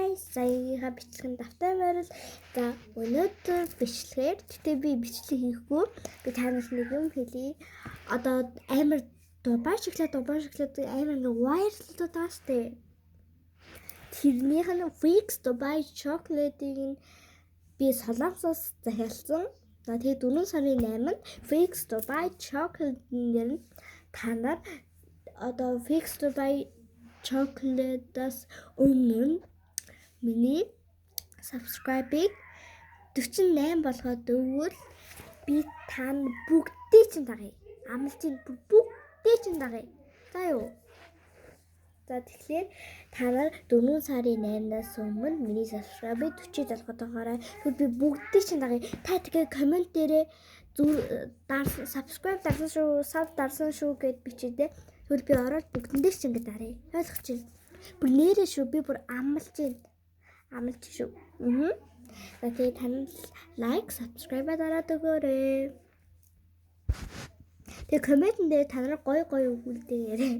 Guys. Саяынхаа бичлэгэнд давтай морил. За, өнөөдөр бичлэгээр, гэхдээ би бичлэг хийхгүй. Би танаас нэг юм хэлье. Одоо амар Дубай шоколад, Дубай шоколад амар ингээ viral байгаа штэ. Тэрнийх нь Fix Dubai chocolate-ийг нь би Солонгосоос захиалсан. За, тэгээд 4 сарын 8-нд Fix Dubai chocolate нэр нь та нар одоо Fix Dubai chocolate-аас өмнө миний subscribe-ыг 48 болгоод өгвөл би та бүгдийг чинь дагая. Амлж чинь, бүгдийг чинь дагая. За юу? За, тэгэхээр та нар 4 сарын 8-наас өмнө миний subscribe-ыг 40 болгоод байгаарай. Тэгвэл би бүгдийг чинь дагая. Та тэгээ comment дээрээ зүр subscribe дарсан шүү, sub дарсан шүү гэд бичээдээ. Тэгвэл би ороод бүгдэн дээр чинь ингэ даръя. Ойлгож байна. Бүр нэрээ шүү, би бүр амлаж байна. Амлаж шүү. Аа. За, тэгээ тань like, subscribe дараад өгөөрэй. Тэгээ comment дээр та нар гоё гоё үг үлдээгээрэй.